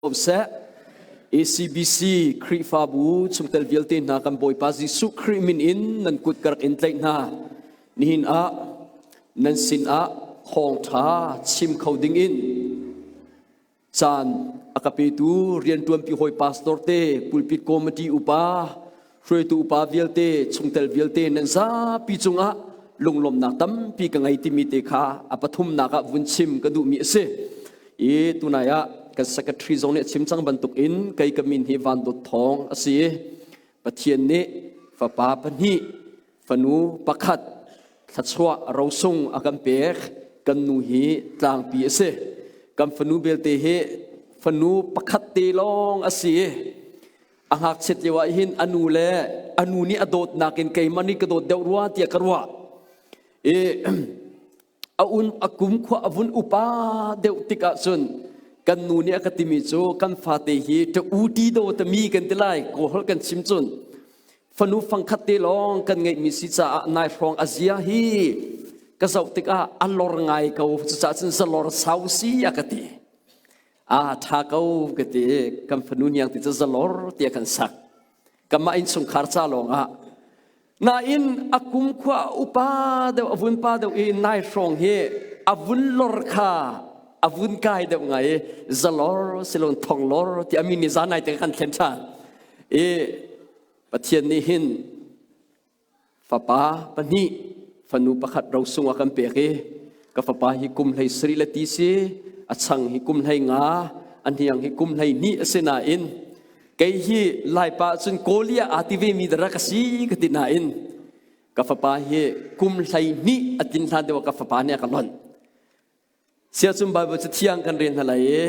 Ko seh. ACBC Khrihfabu chungtel vialte hna kan Bawipa Jesuh Khrih min in nan kut ka rak in tlaih hna. Nihin ah nan sin ah thawngṭha chim kho ding in caan a ka petu rianṭuanpi hawi pastor te, pulpit committee upa, hruaitu upa vialte, chungtel vialte nan zapi cungah lunglawmnak tampi ka ngei timi te kha a pathumnak ah vun chim ka duhmi a si. I tunai ah kan secretary zong nih a chim cang bantuk in kei ka min hi Van Dawt Thawng a si i Pathian nih fapa pahnih fanu pakhat thluachuah rosung a kan pek. Kan nu hi tlangpi a si. Kan fanu belte hi fanu pakhat te lawng a si i a ngakchiat lio ah hin a nu le a nu nih a dawtnak in keimah nih ka dawt deuh rua tiah ka ruah. I a un a kum khua a vun upa deuh tikah cun kan nu nih a ka timi cu kan fate hi ta u ti do ta mi kan ti lai kaw hol kan chim cun fanu fangkhat te lawng kan ngeihmi si caah nai hrawng a zia hi ka zoh tikah a lor ngai ko cucaah cun zalor sau si a ka ti a tha ko ka ti kan fanu niang ti cu zalor tiah kan sak kanmah innchungkhar ca lawng ah nain a kum khua upa deuh a vun pa deuh i nai hrawng hi a vun lor kha a vun kai deuh ngai i zalor silon thonglor ti ami ni zan nai te kan thlen ṭhan i Pathian nih hin fapa pahnih fanu pakhat rosung a kan pek i ka fapa hi kum hlei sarih le ti si a chang hi kum hlei nga a hniang hi kum hlei hnih a si nain kei hi laipa cun kawlia aa ti ve mi dara ka si ka ti nain ka fapa hi kum hlei hnih a tin hlan deuh ka fapa nih a ka lonh sia cun Bible cu thiang kan rel hna lai i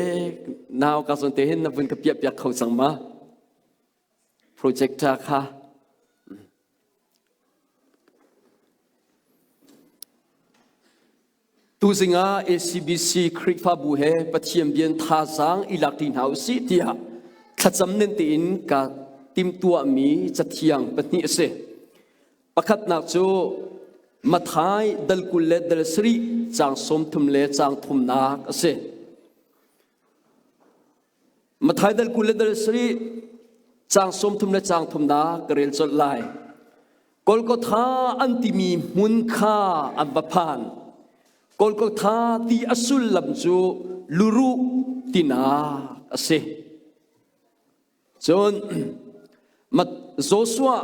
nau ka zawn te hin na vun ka piah piak kho cang ma projector kha Tuzing ah ACBC Khrihfabu he Pathian bian thazaang i lak ṭi hna usih tiah thlacam nen tein ka timhtuahmi cathiang pahnih a si. Pakhatnak cu Matthai dal 20 le dal sarih caang 30 le caang thumnak a si. Matthai dal 20 le dal sarih caang 30 le caang thumnak ka rel colh lai. Golgotha an timi hmun kha an va phan. Golgotha ti a sullam cu luruh tinak a si. Cun Joshua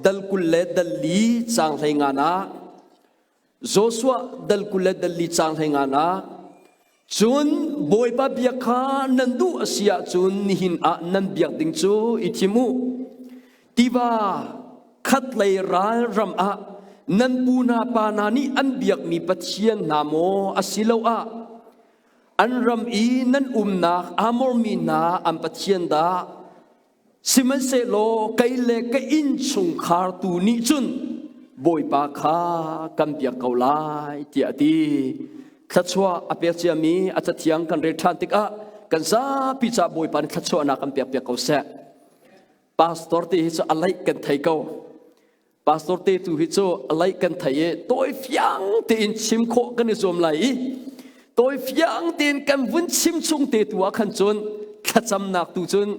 dal 20 le dal li caang hlei nga nak Joshua dal 20 le dal li caang hlei nga nak Cun Bawipa bia kha nan duh a si ahcun nihin ah nan biak ding cu i thim u. Tiva khatlei ral ram ah nan pu hna pa hna nih an biakmi pathian hna maw asiloah an ram i nan umnak Amor mi hna an pathian dah? Sihmanhsehlaw kei le ka innchungkhar tu nih cun Bawipa kha kan biak ko lai tiah a ti. Thluachuah a pek ciami a cathiang kan rel ṭhan tikah kan zapi caah Bawipa nih thluachuahnak kan pek piak ko seh. Pastor te hi cu a laih kan thei ko. Pastor te tu hi cu a laih kan thei i tawi fiang tein chim khawh kan i zuam lai i tawi fiang tein kan vun chim chung te tu ah khan cun thlacamnak tu cun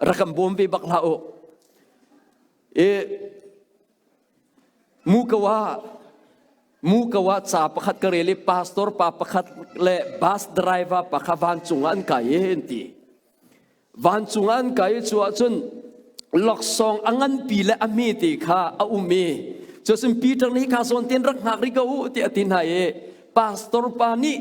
rak kan bawm ve bak hlah u. I muko ah muko ah ca pakhat ka rel i pastor pa pakhat le bus driver pa kha vancung ah an kai i an ti. Vancung ah an kai i cu ahcun laksawng a nganpi le a hmete kha a um i cuacun Peter nih hika zawn tein rak hngak rih ko u tiah a ti hna i pastor pa nih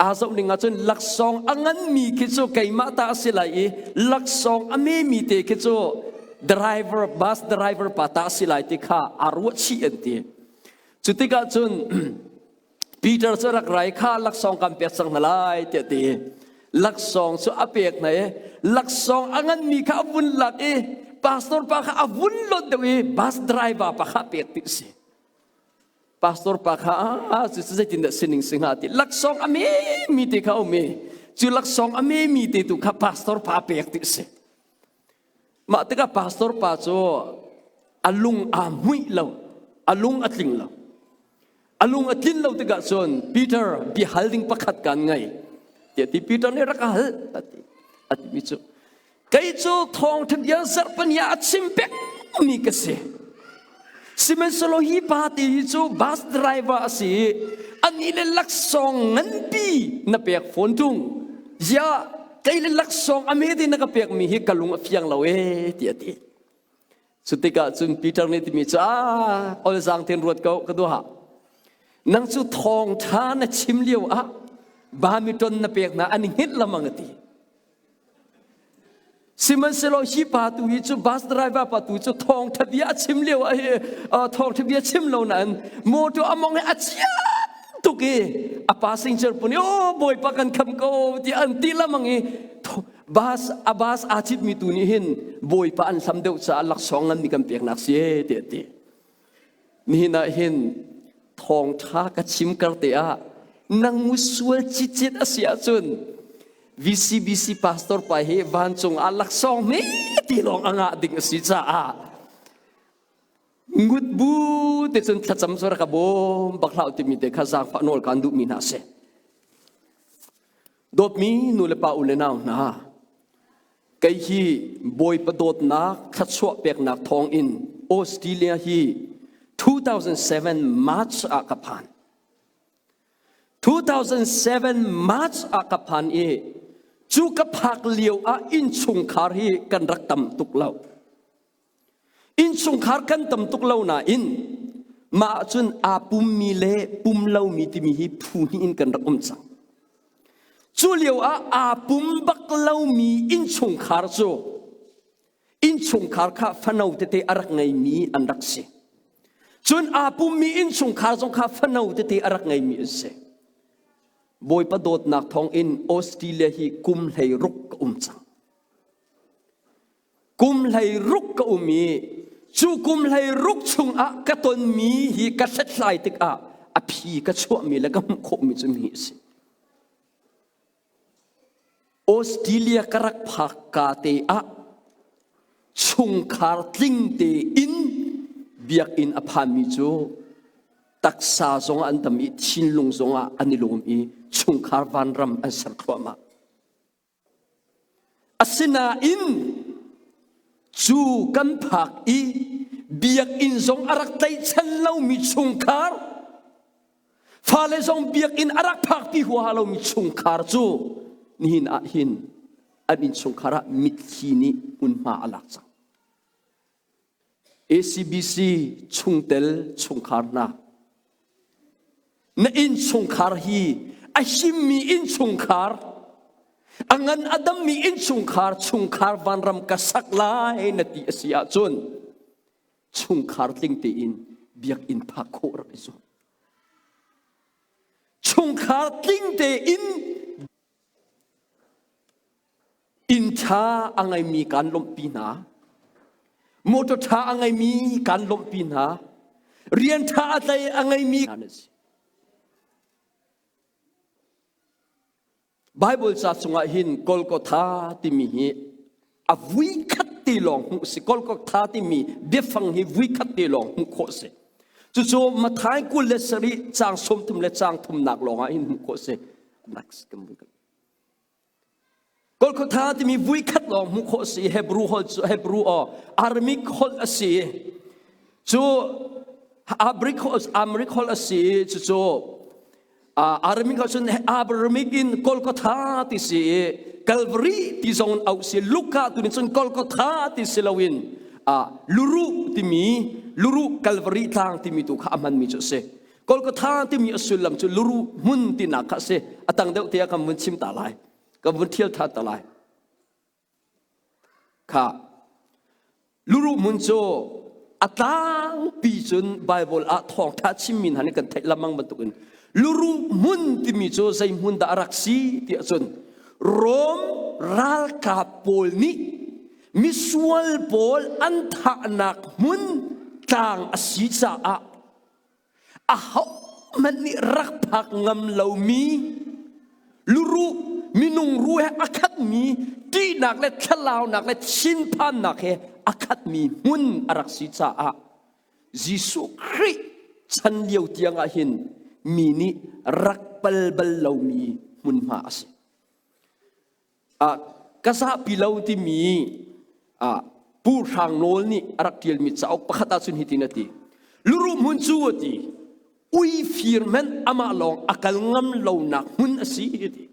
aa zoh ning ahcun laksawng a nganmi khi cu keimah ta a si lai i laksawng a memi te khi cu driver bus driver pa ta a si lai ti kha aa ruah chih an ti. Cu tikah cun Peter cu rak rai kha laksawng kan pek cang hna lai tiah ti. Laksawng cu a pek hna i laksawng a nganmi kha a vun lak i pastor pa kha a vun lot deuh i bus driver pa kha pek ti si. Pastor pa kha a cu zeitindah sining si hnga ti laksawng a mi te kha um i cu laksawng a mi te tu kha pastor pa pek ti si. Mah tikah pastor pa cu a lung aa hmuih lo, a lung a tling lo. A lung a tlin lo tikah cun Peter biahal ding pakhat kan ngei. Tiah ti Peter nih rak ka hal a ti. A timi cu kei cu thawngṭha bia zarhpani ah a chim pengmi ka si. Sihmanhsehlaw hi pa te hi cu bus driver a si i anih le laksawng nganpi na pek fawn ṭung. Ziah kei le laksawng a me te na ka pekmi hi ka lung a fiang lo ee tiah a ti. Cu tikah cun Peter nih timi cu ah olzaang tein ruat ko ka duha. Nang cu thawngṭha na chim lio ah bami ton na pek hna an i hngilh lamang a ti. Sihmanhsehlaw hi pa tu hi cu bus driver pa tu cu thawngṭha bia a chim lio ah hi thawngṭha bia chim lo nain motor a mong hi a chiat tuk i a passenger pun i oh bawipa kan kham ko ti an ti lamang i bus a bus aa citmi tu nih hin bawipa an hlam deuh caah laksawng ngan mi kan peknak si e ti a ti. Nihin ah hin thawngṭha ka chim kar te ah nang musual cicit a si ahcun VCBC pastor pa hi vancung ah laksawng hme ti lawng a ngah ding a si caah ngut bu te cun thlacam cu rak ka bawm bak hlah timi te kha zaangfah nawl kaan duhmi hna a si. Dawtmi nu le pa u le nau hna, Kei hi Bawipa dawtnak thluachuah peknak thawngin Australia hi 2007 March ah ka phan. 2007 March ah ka phan i cu ka phak lio ah innchungkhar hi kan rak tam tuk lo. Innchungkhar kan tam tuk lo nain mah ahcun aa pummi le pum lomi timi hi phu hnih in kan rak um cang. Cu lio ah aa pum bak lomi innchungkhar cu innchungkhar kha fano tete a rak ngeimi an rak si. Cun aa pummi innchungkhar zong kha fano tete a rak ngeimi an si. Bawipa dawtnak thawngin Australia hi kum 16 ka um cang. Kum 16 ka um i cu kum 16 chungah ka tonmi hi ka hlathlai tikah a phi ka chuahmi le ka hmuh khawhmi cu mi a si. Australia ka rak phak ka te ah chungkhar tling tein biakinn a phanmi cu taksa zongah an tam i thinlung zongah an i lawm i chungkhar vanram an ser thluahmah. Asinain cu kan phak i biakinn zong a rak tlaihchan lomi chungkhar, fale zong biakinn a rak phakpi huaha lomi chungkhar cu nihin ah hin an innchungkhar ah mitthli nih hmunhma a lak cang. ACBC chungtel chungkhar hna na innchungkhar hi a himmi innchungkhar a ngan a dammi innchungkhar chungkhar vanram ka sak lai na ti a si ahcun chungkhar tling tein biakinn phak khawh rak i zuam chungkhar tling tein Inn ṭha a ngeimi kaan lawmhpi hna. Motor ṭha a ngeimi kaan lawmhpi hna. Rian ṭha a tlei a ngeimi an si. Bible ca chungah hin Golgotha timi hi a vui khat te lawng hmuh si. Golgotha timi biafang hi vui khat te lawng hmuh khawh si. Cucu Matthai 27 caang 30 le caang thumnak lawngah hin hmuh khawh si. Next kan Golgotha timi vuikhat lawng hmuh khawh si Hebrew holh cu Hebrew aw Aramaic holh a si cu Aramaic holh Aramaic holh a si cucu Aramaic holh cun Aramaic in Golgotha ti si i Calvary ti zong in auh si Luka tu nih cun Golgotha ti si loin Luru timi Luru Calvary tlang timi tu kha a hmanmi cu a si Golgotha timi a sullam cu luruh hmun tinak kha a si. A tang deuh te ah kan vun chim ta lai. Kan vun thial tha ta lai. Kha luruh hmun cu a tlangpi cun Bible ah thawngtha chimmi hna nih kan theih lamang bantukin luruh hmun timi cu zei hmun dah a rak si tiah cun Rom ralkap pawl nih misual pawl an thahnak hmun tlang a si caah ahohmanh nih rak phak ngam lomi luruh minung ruh he a khatmi ṭihnak le thlalaunak le thinphannak he a khatmi hmun a rak si caah Jesuh Khrih chan lio tiang ah hin mi nih rak pal bal lomi hmunhma a si. Ka zahpi lo timi Pu Hrang Nawl nih a rak ṭialmi cauk pakhat ahcun hitin a ti. Luruh hmun cu a ti, ui fir hmanh amah lawng a kal ngam lonak hmun a si a ti.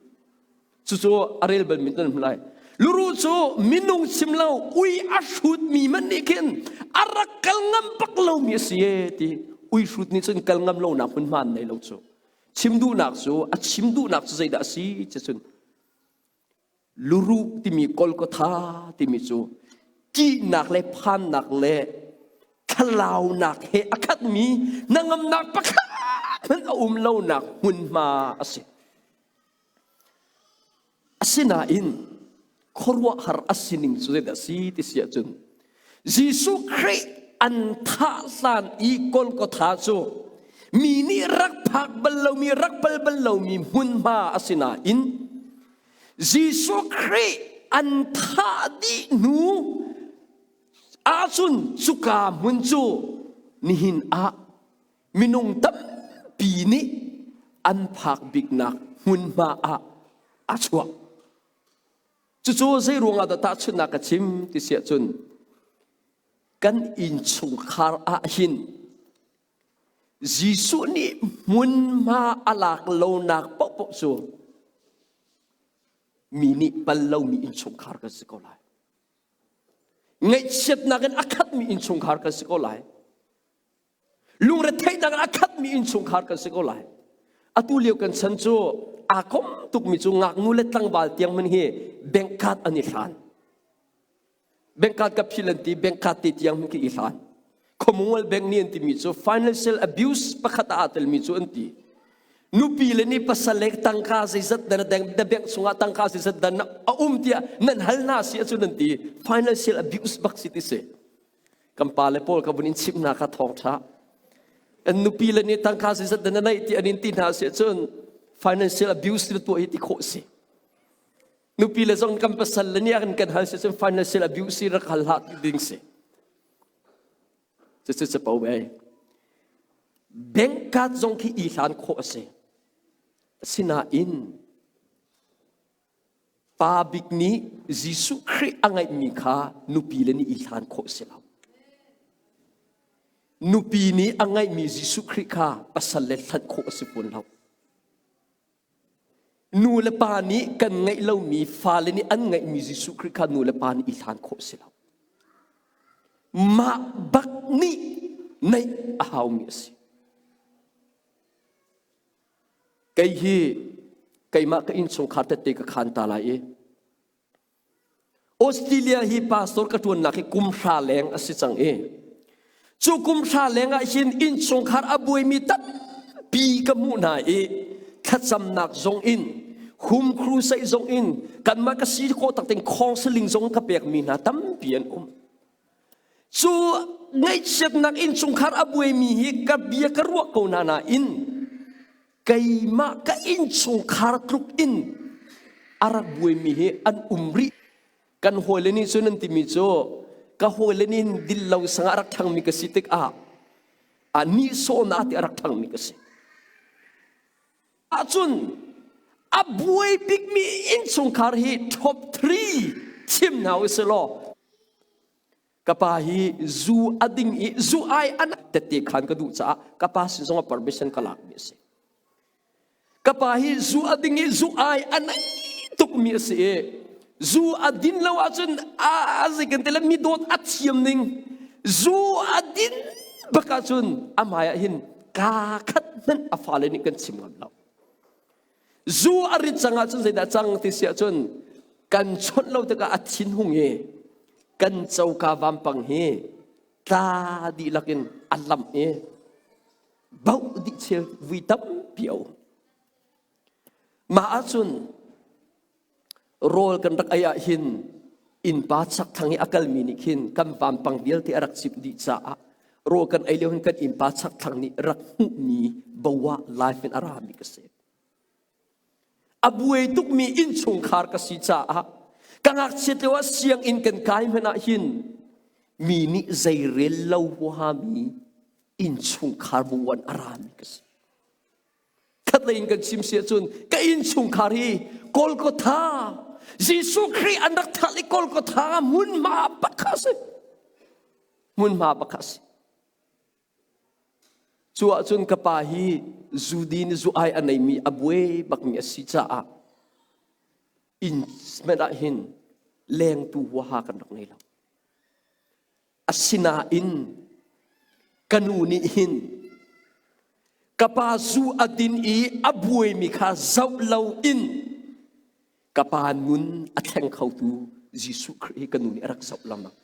Cucu a rel bal min nan lai. Luruh cu minung chim lo ui a hrutmi hmanh nih khin a rak kal ngam bak lomi a si e ti. Ui hrut nih cun kal ngam lonak hmunhma an nei lo cu. Chim duhnak cu a chim duhnak cu zeidah a si ti cun Luruh timi Golgotha timi cu ṭihnak le phannak le thlalaunak he a khatmi hnangamnak pakhat hmanh a um lonak hmunhma a si. Asinain khuaruahhar a sining cu zeidah a si ti si ahcun Jesuh Khrih an thah hlan i Golgotha cu mi nih rak phak bal lomi rak pal bal lomi hmunhma a si nain Jesuh Khrih an thah dih hnu ahcun cuka hmun cu nihin ah minung tampi nih an phak biknak hmunhma ah a chuak. Cucu zei ruangah dah tahchunhnak ka chim ti si ahcun kan innchungkhar ah hin Jesuh nih hmunhma a lak lonak paohpaoh cu mi nih pal lomi innchungkhar kan si ko lai. Ngaihchiatnak in a khatmi innchungkhar kan si ko lai. Lungretheihnak in a khatmi innchungkhar kan si ko lai. Atu lio kan chan cu aa kom tukmi cu ngaknu le tlangval tiang hmanh hi bank card an i hlan. Bank card ka phil an ti, bank card te tiang hmanh khi i hlan. Commonwealth Bank nih an timi cu financial abuse pakhat ah aa telmi cu an ti. Nupi le nih pasal le tangka zeizat dan na bank chungah tangka zeizat dan a um tiah nan hal hna si ahcun an ti. Financial abuse bak si ti si. Kan pa le pawl ka vun in chimh hna kha thawngṭha. An nupi le nih tangka zeizat dan na neih ti an in ti hna si ahcun financial abuse ti tuah hi ti khawh si. Nupi le zong kan pasal le nih an kan hal si cun financial abuse si rak hal hlah ti ding si. Cucu capo ve. Bank card zong khi i hlan khawh a si. Asinain pa bik nih Jesuh Khrih a ngeihmi kha nupi le nih i hlan khawh si lo. Nupi nih a ngeihmi Jesuh Khrih kha pasal le hlanh khawh a si fawn lo. Nu le pa nih kan ngeih lomi fale nih an ngeihmi Jesuh Khrih kha nu le pa nih i hlan khawh si lo. Mah bak nih neih a haumi a si. Kei hi keimah ka innchungkhar tette ka khan ta lai i Australia hi pastor ka ṭuannak hi kum hra leng a si cang i cu kum hra leng ah hin innchungkhar a buaimi tampi ka hmuh hna i thlacamnak zong in home crusade zong in kanmah ka si khawh tak ting counseling zong ka pekmi hna tampi an um. Cu ngaihchiatnak innchungkhar a buaimi hi ka bia ka ruah ko hna nain keimah ka innchungkhar tluk in a rak buaimi hi an um rih. Kan hawile nih cun an timi cu ka hawile nih dil lo sangah a rak ṭhangmi ka si tikah a nihsawhnak ti a rak ṭhangmi ka si. Ahcun a buai bikmi innchungkhar hi top 3 thim hna u sih law ka pa hi zu a ding i zu ai an tette khan ka duh caah ka pa sin zong ah permission ka lak mi a si. Ka pa hi zu a ding i zu ai a nei tukmi a si i zu a din lo ahcun a zei kan ti le mi dawt a thiam ning zu a din bak ahcun a hmai ah hin kaa khat hmanh a fale nih kan chim ngam lo. Zu a rit cang ahcun zeidah cang ti si ahcun kan chawnh lo tikah a thinhung i kan coka vampang hi tla dihlak in a lamh i bauh dih chel vui tampi a um. Mah ahcun rawl kan rak ei ah hin innpa chakthlang i a kalmi nih khin kan vampang vialte a rak cimh dih caah rawl kan ei lio hin kan innpa chakthlang nih rak hmuhmi boah life in a rami ka si. A buai tukmi innchungkhar ka si caah ka ngakchiat lio ah sianginn kan kai hmanh ah hin mi nih zeirel lo huahami innchungkhar buan a rami ka si. Khatlei in kan chim si ahcun ka innchungkhar hi Golgotha Jesuh Khrih an rak thah i Golgotha hmunhma bak kha si. Hmunhma bak kha si. Cu ahcun ka pa hi zu din zu ai a neimi a buai bakmi a si caah inn hmanh ah hin lengtu huaha kan rak ngei lo. Asinain ka nu nih hin ka pa zu a din i a buaimi kha zoh loin ka pa nun a thleng khotu Jesuh Khrih hi ka nu nih a rak zoh lengmang.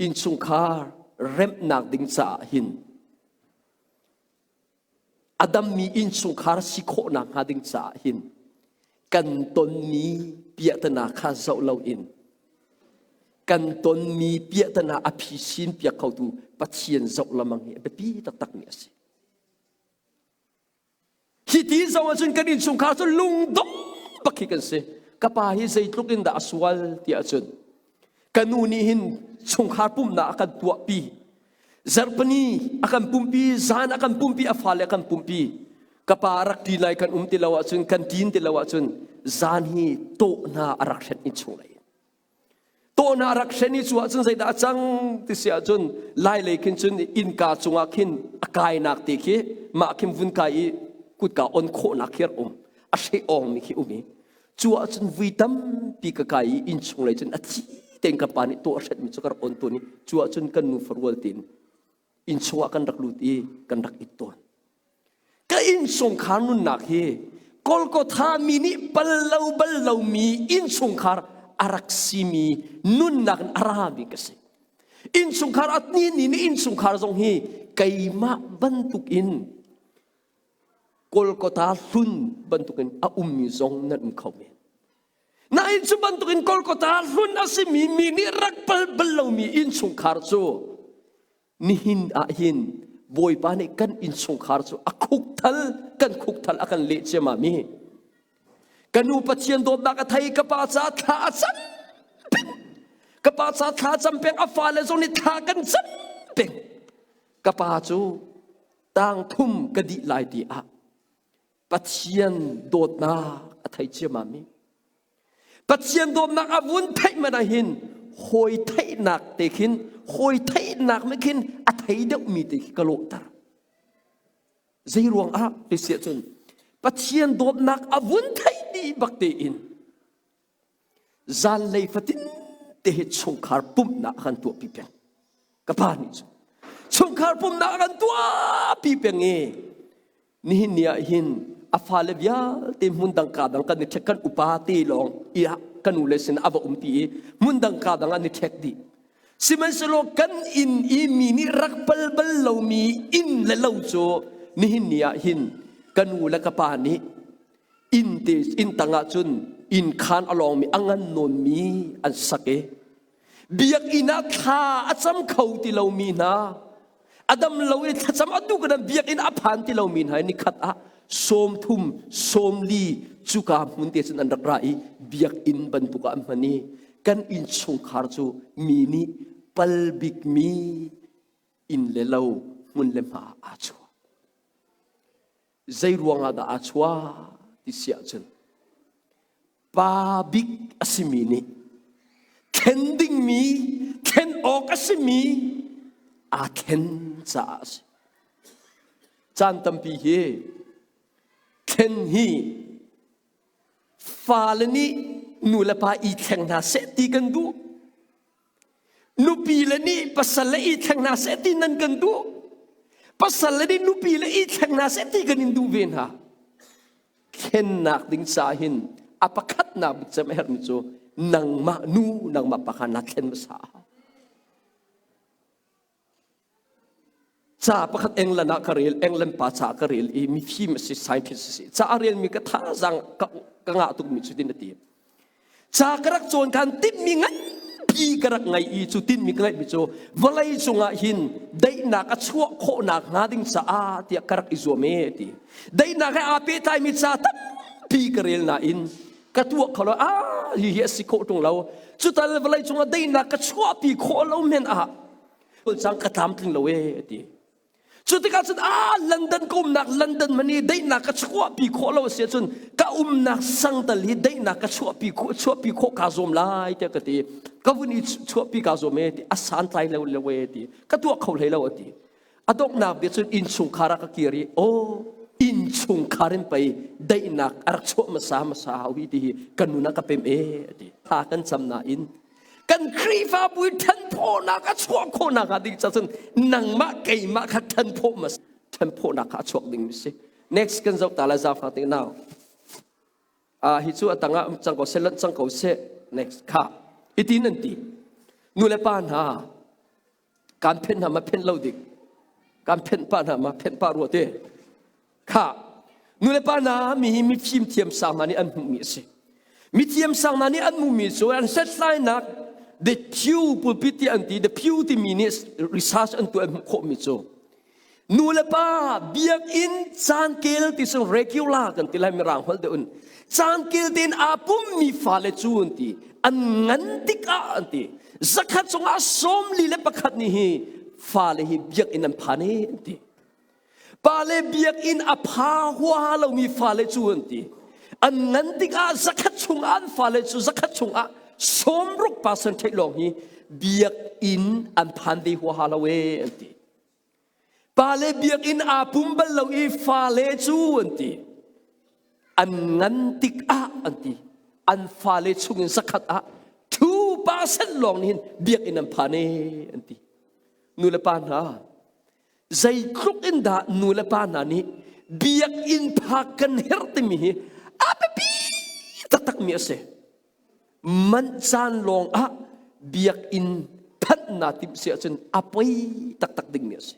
Innchungkhar remhnak ding caah hin a dammi innchungkhar si khawhnak hnga ding caah hin kan tonmi piahtana kha zoh loin kan tonmi piahtana a phisin piak khotu Pathian zoh lamang hi a biapi taktakmi a si. Hi ti zong ahcun kan innchungkhar cu lungdong bak hi kan si. Ka pa hi zeitluk in dah a sual ti ahcun ka nu nih hin chungkhar pumhnak a kan tuahpi. Zarhpini a kan pumpi, zan a kan pumpi, a fale a kan pumpi. Ka pa a rak ṭin lai kan um ti lo ahcun, kan ṭin ti lo ahcun zan hi tawhna a rak hrenh innchung lei. Tawhna a rak hren i cu ahcun zeidah a cang ti si ahcun lai lei khin cun innka cungah khin a kainak te khi mah khin vun kai i kutka on khawhnak khi rak um a hreh awngmi khi um i cu ahcun vui tampi ka kai i innchung lei cun a thi tein ka pa nih tawh a hrenhmi cu ka rak on tawn i cu ahcun kan nu farual tein innchung ah kan rak lut i kan rak it tawn. Ka innchungkhar nunnak hi Golgotha mi nih bal lo bal lomi innchungkhar a rak simi nunnak in a rami ka si. Innchungkhar a ni ni ni innchungkhar zong hi keimah bantukin Golgotha hlun bantukin a ummi zong nan um kho men. Nain cu bantukin Golgotha hlun a simi mi nih rak pal bal lomi innchungkhar cu nihin ah hin Bawipa nih kan innchungkhar cu a khukthal kan khukthal a kan leh ciammam i ka nu Pathian dawtnak a thei ka pa ca thla a cam peng ka pa ca thla cam peng a fale zong nih thla kan cam peng ka pa cu tang thum ka dih lai ti ah Pathian dawtnak a thei ciammam i Pathian dawtnak a vun theih man ah hin hawi theihnak te khin hawi theihnak nih khin a thei deuhmi te khi ka lawhter. Zei ruang ah ti siah cun Pathian dawtnak a vun theih dih bak tein zanlei fatin te hi chungkhar pumhnak a kan tuahpi peng. Ka pa nih cun chungkhar pumhnak a kan tuahpi peng i nihin ni ah hin a fale vialte hmun dang ka dang kan i ṭhek kan upa te lawng i kan u le sin a va um ti i hmun dang ka dang an i ṭhek dih sihmanhsehlaw kan inn i mi nih rak pal bal lomi inn le lo cu nihin ni ah hin ka nu le ka pa nih inn te inn tang ah cun inn khaan a lawngmi a ngan nawnmi an sak i biakinn ah thla a cam kho ti lomi hna a dam lo i thlacam a duh kan biakinn a phan ti lomi hna nikhat ah 30 40 cuka hmun te cun an rak ra i biakinn bantuk ah an hman i kan innchungkhar cu mi nih pal bikmi inn le lo hmun le hma aa chuah Zei ruangah dah aa chuah ti si ahcun pa bik a simi nih thlen dingmi thlen awk a simi aa thlen caah a si. Caan tampi hi thlen hi fale nih nu le pa i thleng hna seh ti kan duh. Nupi le nih pasal le i thleng hna seh ti nan kan duh. Pasal le nih nupi le i thleng hna seh ti kan in duh ve hna. Thlennak ding ca hin a pakhatnak bik cem a herhmi cu nangmah nu nangmah pa kha naa thlen hmasa. Ca pakhat England ah ka rel, England pa ca ka rel i mifim a si, scientist a si. Ca a relmi ka thazaang ka, ka ngah tukmi cu tin a ti. Ca ka rak cawn khan timhmi nganpi ka rak ngei i cu tinhmi ka ngeihmi cu vawlei cungah hin daihnak a chuah khawhnak hnga ding caah tiah ka rak i zuam e ti. Daihnak he aa pehtlaimi ca tampi ka rel nain ka tuah kho lo ah hi hi a si khawh ṭung lo. Cutal vawlei cungah daihnak ka chuahpi khawh lo men ah cang ka tlamtling lo e a ti. Cu tikah cun ah London ka umnak London man i daihnak ka chuahpi khawh lo si ahcun ka umnak sang tal hi daihnak ka chuahpi khawh chuahpi khawh kaa zuam lai tiah ka ti. Ka vun i chuahpi kaa zuam e ti a santlai lo lo e ti ka tuah kho hlei lo a ti. A donghnak bia cun innchungkhar ah ka kir i aw innchungkhar in pei daihnak a rak chuah hmasa hmasa hau hi ti hi ka nun ah ka pem e a ti. Thla kan cam nain kan Khrihfabu i ṭhenphawhnak a chuah khawhnak hnga ding cun nangmah keimah kha ṭhenphawh mas ṭhenphawhnak kha a chuak ding mi si. Next kan zoh ta lai zaangfak te now. Ah hi cu a tangah um cang ko seh lanh cang ko seh next kha hitin an ti. Nu le pa hna Kan phenh hna ma phenh lo dik. Kan phenh pah hna ma phenh pah rua te. Kha nu le pa hna mi hi mifim thiam sang hna nih an hmuhmi a si. Mithiam sang hna nih an hmuhmi cu an hlathlainak the Pew pulpit ti an ti the Pew timi nih research an tuah an hmuh khawhmi cu nu le pa biakinn caan kel ti sung regular kan ti lai mirang holh deuh in caan kel tein aa pummi fale cu an ti an ngan tikah an ti zakhat chungah 41 nih hi fale hi biakinn an phan e an ti pale biakinn a pha huaha lomi fale cu an ti an ngan tikah zakhat chungah an fale cu zakhat chungah 60 percent lawng hi biakinn an phan ve huaha lo e an ti Pale biakinn aa pum bal lo i fale cu an ti. An ngan tikah an ti. An fale chungin zakhat ah 2% lawng nih hin biakinn an phan e an ti. Nu le pa hna, zeitluk in dah nu le pa hna nih biakinn phak kan herh timi hi a biapi taktakmi a si. Manh caan lawng ah biakinn phanh naa timh si ahcun a poi taktak dingmi a si.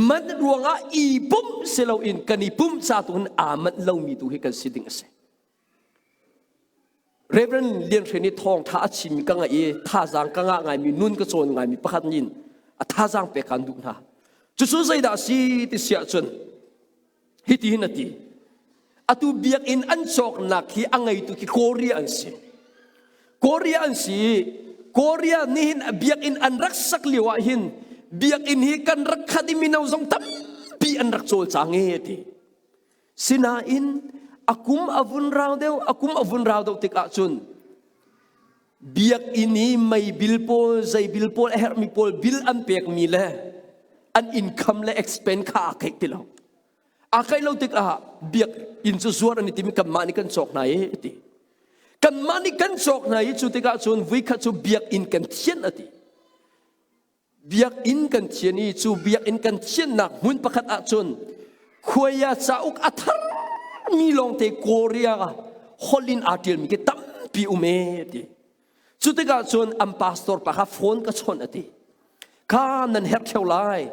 Manh ruangah i pumh si loin kan i pumh ca tu hin aa manh lomi tu hi kan si ding a si. Reverend Lian Hre nih thawngtha a chimmi ka ngaih i thazaang ka ngah ngaimi nun ka cawn ngaimi pakhat nin a thazaang pek kaan duh hna. Cucu zeidah a si ti si ahcun Hitihin a ti. Atu biakinn an cawknak hi a ngeitu khi Korea an si. Korea an si i Korea nih hin biakinn an rak sak lio ah hin biakinn hi kan rak khat i mino zong tampi an rak cawlcang e ti. Sinain a kum a vun rau deuh, a kum a vun rau deuh tikah cun biakinn i mei bil pawl, zei bil pawl a herhmi pawl bil an pekmi le an income le expense kha aa keih ti lo. Aa keih lo tikah biakinn cu zuar an i tim i kanmah nih kan cawk hna i a ti. Kanmah nih kan cawk hna i cu tikah cun vuikhat cu biakinn kan thianh a ti. Biakinn kan thian i cu biakinn kan thiannak hmun pakhat ah cun khuaia cauk a tharmi lawngte Korea holh in aa ṭialmi khi tampi um e ti. Cu tikah cun an pastor pa kha phone ka chawnh a ti. Kha nan herh ṭheo lai.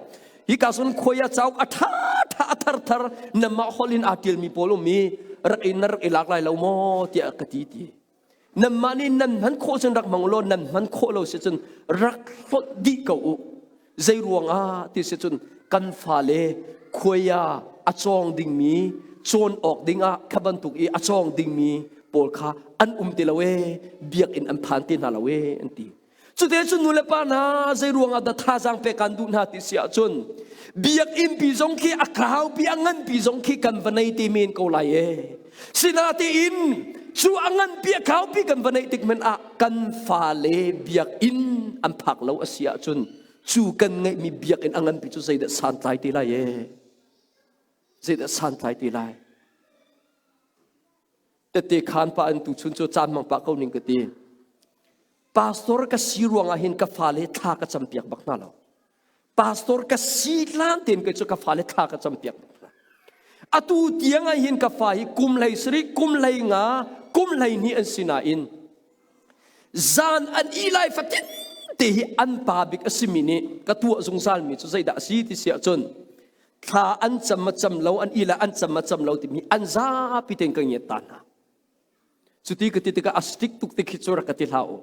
Hika cun khuaia cauk a ṭha ṭha a thar thar nanmah holh in aa ṭialmi pawl um i rak in na rak i lak lai lo maw tiah ka ti ti. Nanmah nih nan hman khawh cun rak hmang law nan hman khawh lo si cun rak hlawt dih ko u. Zei ruangah ti si cun kan fale khuaia a cawng dingmi cawn awk dingah kha bantuk i a cawng dingmi pawl kha an um ti lo ee biakinn an phan ti hna lo ee an ti. Cute cun nu le pa hna zei ruangah dah thazaang pek kan duh hna ti si ahcun biakinn pi zong khi a kaupi a nganpi zong khi kan va nei te men ko lai ee. Sinatein cu a nganpi a kaupi kan va neih tik hmanh ah kan fale biakinn an phak lo a si ahcun cu kan ngeihmi biakinn a nganpi cu zeidah santlai te lai ee. Zeidah santlai te lai. Tette khan pa an tu chun cu caan mang pah ko ning ka ti. Pastor ka si ruangah hin ka fale thla ka campiak bak hna lo. Pastor ka si hlan tein kei cu ka fale thla ka campiak bak hna. Atu tiang ah hin ka fa hi kum hlei sarih, kum hlei nga, kum hlei hnih an si nain zan an ih lai fatin te hi an pa bik a simi nih ka tuah zungzal mi cu zeidah a si ti si ahcun thla an cam ma cam lo an ih le an cam ma cam lo timi an zapi tein ka ngiat ta hna. Cuti ka ti tikah a stick tuk ti khi cu rak ka ti hlah u.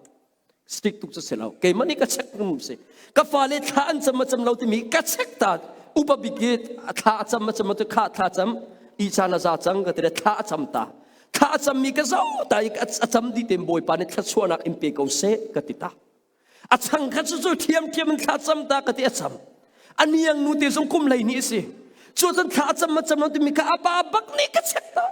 Stick tuk cu si lo. Keimah nih ka check rum si. Ka fale thla an cam ma cam lo timi ka check ta. Upa bik i thla a cam ma cam ma tu kha thla cam i caan a za cang ka ti le thla a cam ta. Thla a cammi ka zoh ta i a cam dih tein Bawipa nih thluachuahnak in pe ko seh ka ti ta. A chang kha cu cu ṭhiamṭhiam in thla cam ta ka ti a cam. A niang nu te zong kum 12 a si. Cu cun thla a cam a cam lo timi kha a pa bak nih ka check ta.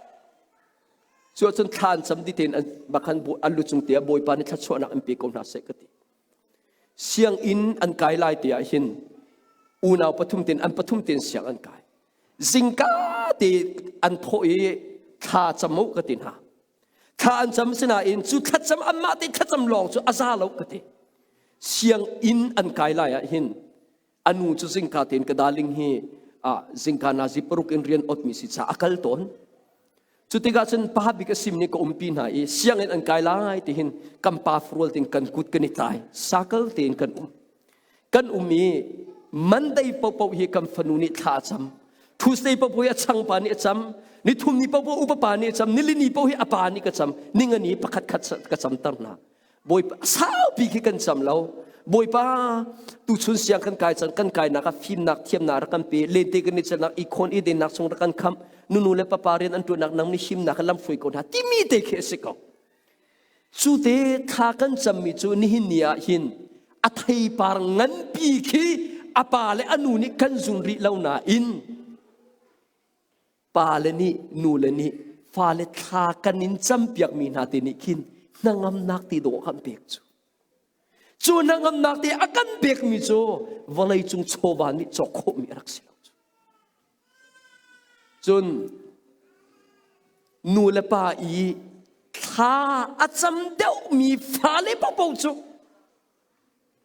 Cu cun thla an cam di tein an bakhan an lu cung te ah Bawipa nih thluachuahnak an pe ko hna seh ka ti. Sianginn an kai lai te ah hin unau pathum ten an pathum ten siang an kai. Zingka te an thawh i thla cam u ka ti hna. Thla an cam sinain cu thlacam anmah te thlacam lawng cu a za lo ka ti. Sianginn an kai lai ah hin a nu cu zingka tein ka darling hi zingka nazi paruk in rian ot mi si ca a kal tawn. Cu tikah cun pa bik a sim nih ka umpi hna i sianginn an kai lai ti hin kan pa furual tin kan kut kan i tlai sakal tein kan um. Kan um i Monday paohpaoh hi kan fanu nih thla a cam. Tuesday paohpaoh hi a changpa nih a cam. Nithum ni paohpaoh upa pa nih a cam. Nilini paoh hi a pa nih ka cam. Ningani pakhat khat ka camter hna. Bawipa saupi khi kan cam lo. Bawipa tuchun siang kan kai cang kan kainak ah fimnak thiamnak rak kan pe lente kan i celnak i khawn i dennak chung rak kan khamh nunu le papa rian an tuannak nang nih himnak lam hruai ko hna timi te khi a si ko. Cu te thla kan cammi cu nihin ni ah hin a theipar nganpi khi a pa le a nu nih kan zun rih lo nain pale nih nule nih fale thla kan in campiakmi hna te nih khin hnangamnak ti dawh kan pek cu cu hnangamnak te a kan pekmi cu vawlei cung chawva nih cawk khawhmi a rak si lo cu cun nu le pa i thla a cam deuhmi fale paohpaoh cu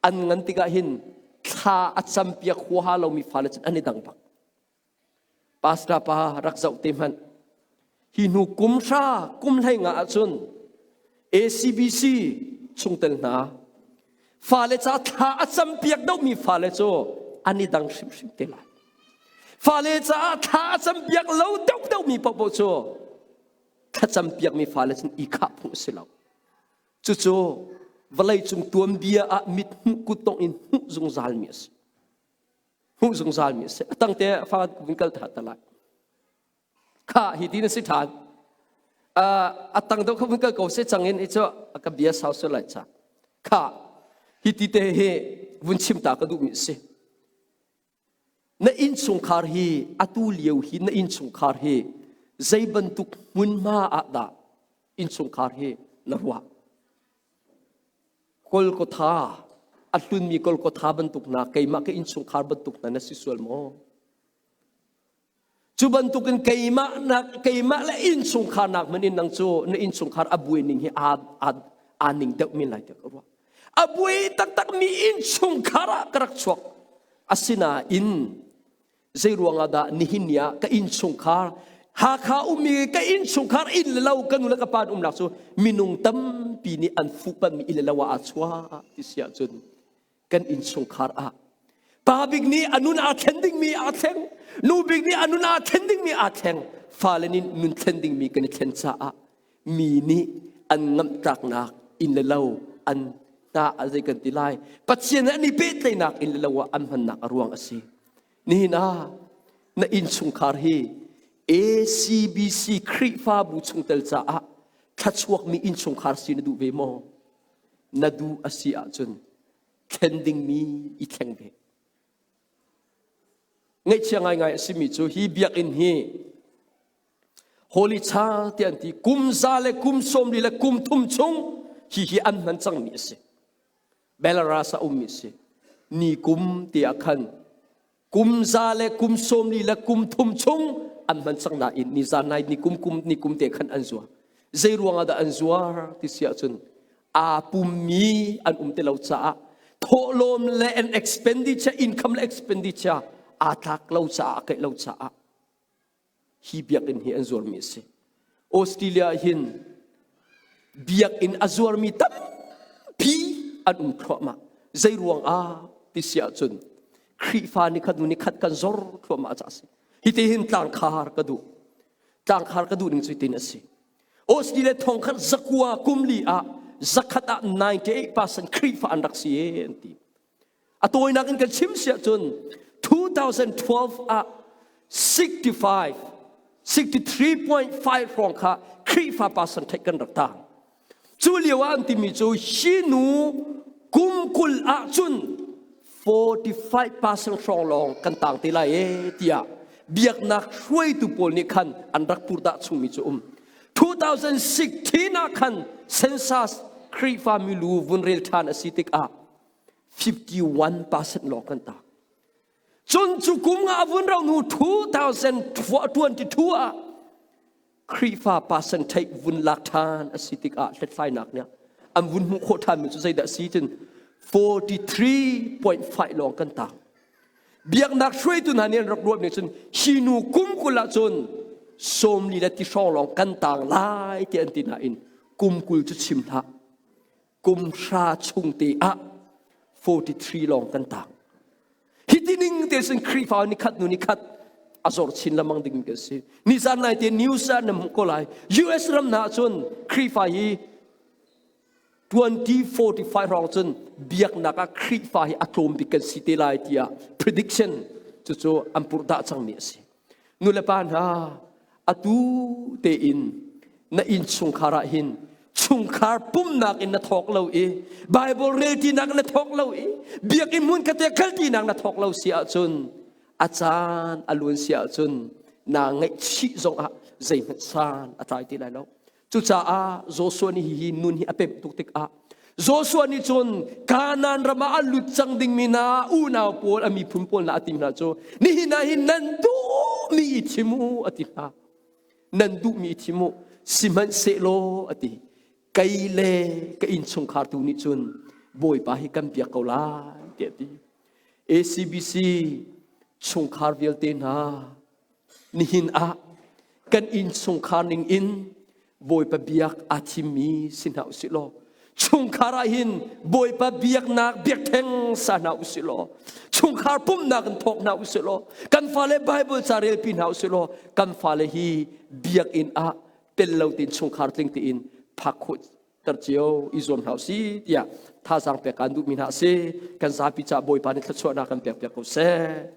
an ngan tikah hin thla a campiak huaha lomi fale cu an i dang bak. Pastor pa rak zoh te hmanh. Hi hnu kum hra kum hlei nga ahcun ACBC chungtel hna fale ca thla a campiak deuhmi fale cu an i dang hrimhrim te lai. Fale caah thla a campiak lo deuh deuhmi paohpaoh cu thlacampiakmi fale cun i khah phung a si lo. Cucu vawleicung tuanbia ah mit hmuh kuttongh in hmuh zungzalmi a si. Hmuh zungzalmi a si. A tangte fa vun kal tha ta lai. Kha hi ti na si ṭhan. A tang deuh kha vun kal ko se cang in i cu a ka bia sau sual lai ca. Kha hi ti te hi vun chim ta ka duhmi a si. Na innchungkhar hi atu lio hi na innchungkhar hi zei bantuk hmunhma ah dah innchungkhar hi na ruah? Golgotha a hlunmi Golgotha bantuk hna keimah ka innchungkhar bantuk hna na si sual maw? Cu bantukin keimah nak keimah le innchungkhar nak hmanh in nang cu na innchungkhar a buai ning hi aa aa aa ning deuh men lai tiah ka ruah. A buai taktak mi innchungkhar ah ka rak chuak. Asinain zei ruangah dah nihin ni ah ka innchungkhar Hakha ummi ka innchungkhar inn le lo ka nu le ka pa umnak cu minung tampi nih an fuhpanmi inn le lo ah aa chuah ti si ahcun kan innchungkhar ah pa bik nih a nun aa thlen dingmi aa thleng nu bik nih a nun aa thlen dingmi aa thleng fale nih nun thlen dingmi kan i thlen caah mi nih an ngamhtlaknak inn le lo an hna a zei kan ti lai Pathian an i pehtlaihnak inn le lo ah an hmannak a ruang a si nihin ah na innchungkhar hi ACBC Khrihfabu chungtel caah thlachuakmi innchungkhar si na duh ve maw na duh a si ahcun thlen dingmi i thleng ve ngaihchia ngaingai a simi cu hi biakinn hi Holy Cha ti an ti kum za le kum 40 le kum thum chung hi hi an hman cangmi a si. Belarus a ummi a si. Ni kum ti ah khan kum za le kum 40 le kum thum chung an hman cang nain ni za nai ni kum kum ni kum te khan an zuar. Zei ruangah dah an zuar ti si ahcun aa pummi an um ti lo caah thawhlawm le an expenditure income le expenditure aa tlak lo caah a keih lo caah hi biakinn hi an zuarmi a si. Australia hin biakinn a zuarmi tampi an um thluahmah. Zei ruang ah ti si ahcun Khrihfa ni khat hnu ni khat kan zor thluahmah ca a si. Hi te hin tlangkhar ka duh. Tlangkhar ka duh ning cu tin a si. Australia thongkhat zakua kum li ah zakhat ah 98% Khrihfa an rak si an ti. A tawinak in kan chim si ahcun 2012 ah 65 63.5 hrawng kha Khrihfa pastor theih kan rak tang. Cu lio ah an timi cu hi nu kum 20 ahcun 45% hrawng lawng kan tang te lai e tiah biaknak hruaitu pawl nih khan an rak purdah chungmi cu um. 2016 ah khan census Khrihfa milu vun rel ṭhan a si tikah 51% lawng kan tang. Cun cu kum nga a vun rau hnu 2022 ah Khrihfa percentage vun lak ṭhan a si tikah hlethlainak nih an vun hmuh khawh ṭhanmi cu zeidah a si cun 43.5 lawng kan tang. Biaknak hruaitu hna nih an rak ruah ning cun hi nu kum 20 ah cun 40 le ti hrawng lawng kan tang lai ti an ti nain kum 20 cu chim hlah. Kum hra chung te ah 43 lawng kan tang. Hi ti ning te sin Khrihfa ni khat nu ni khat a zor chin lamang ding kan si. Nizan lai te news ah na hmuh ko lai. US ram hna cun Khrihfa hi 2045 rong cun biaknak ah Khrihfa hi a tlawm bik kan si te lai tiah prediction cucu an purhdah cangmi a si. Nu le pa hna atu tein na innchungkhar ah hin chungkhar pumnak in na thawk lo i Bible rel tinak na thawk lo i biakinn hmun kate kal tinak na thawk lo si ahcun a caan a luan si ahcun naa ngaihchih zongah zeihmanh san a tlai ti lai lo. Cucaah Joshua nih hihi nun hi a pemh tuk tikah Joshua nih cun Kanaan ram ah a lut cang dingmi hna unau pawl a miphun pawl hna a ti hna cu nihin ah hin nan duhmi i thim u a ti hna. Nan duhmi i thim u sihmanhsehlaw a ti kei le ka innchungkhar tu nih cun Bawipa hi kan biak ko lai tiah a ti. ACBC chungkhar vialte hna Nihin ah kan innchungkhar ning in Bawipa biak aa thimmi si hna usih law chungkhar ah hin Bawipa biaknak biakṭheng sa hna usih law chungkhar pumhnak in thawk hna usih law kan fale Bible ca relpi hna usih law kan fale hi biakinn ah tel lo tein chungkhar tling tein phak khawh ter cio i zuam hna usih tiah thazaang pek kaan duhmi hna a si. Kan zapi caah Bawipa nih thluachuahnak kan pek piak ko seh.